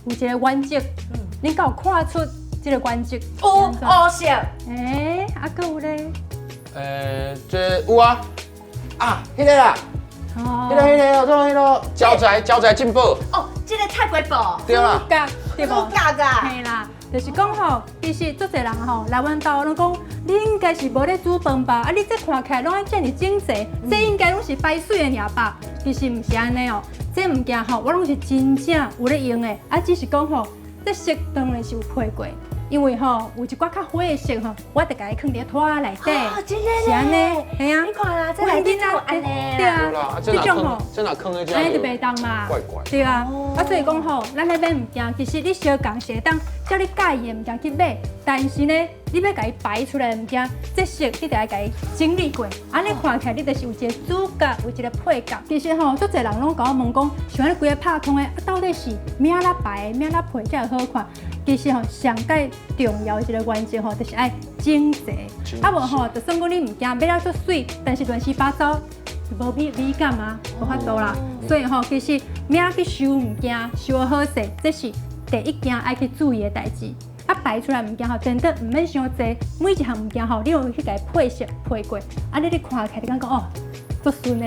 有一个原則，恁敢有看出這个原則？有烏色。欸，啊，閣有咧？這有啊，啊，彼个啦，彼个叫做彼个招財招財進寶。哦，這个菜瓜布。對啦。主角對無？主角啊。嘿啦，就是講吼，其實足濟人吼來阮兜攏講，你應該是無咧煮飯吧？啊，你這看起來攏愛遮爾整齊，這應該攏是排媠的爾吧？其實毋是按呢哦，這物件吼，我攏是真正有咧用的，啊，只是講吼，這色當然是有配過。因為吼有一寡較火的色吼，我就共伊囥佇拖仔內底。哦，真的。是按呢，嘿啊。你看啦，這內底就按呢。對啊，這種吼，這若囥佇遮，按呢就袂當嘛。怪怪。對啊，啊所以講吼，咱咧買物件，其實你相仝是會當照你佮意的物件去買，但是呢，你欲共伊擺出來的物件，這色你著愛共伊整理過，按呢看起來你就是有一个主角，有一个配角。其實吼，足濟人攏共我問講，像按呢規个拍湯的，啊到底是按怎排，按怎配才會好看？其實吼，上蓋重要的一个原則吼，就是愛整齊。啊無吼，就算講你物件買了足媠，但是亂七八糟，無美美感啊，無法度啦。所以吼，其實按怎去收物件，收好勢，這是第一件愛去注意的代誌。啊，擺出來物件吼，真的毋免傷濟，每一項物件吼，你有去共伊配色配過，按呢你看起來就感覺哦，足順的。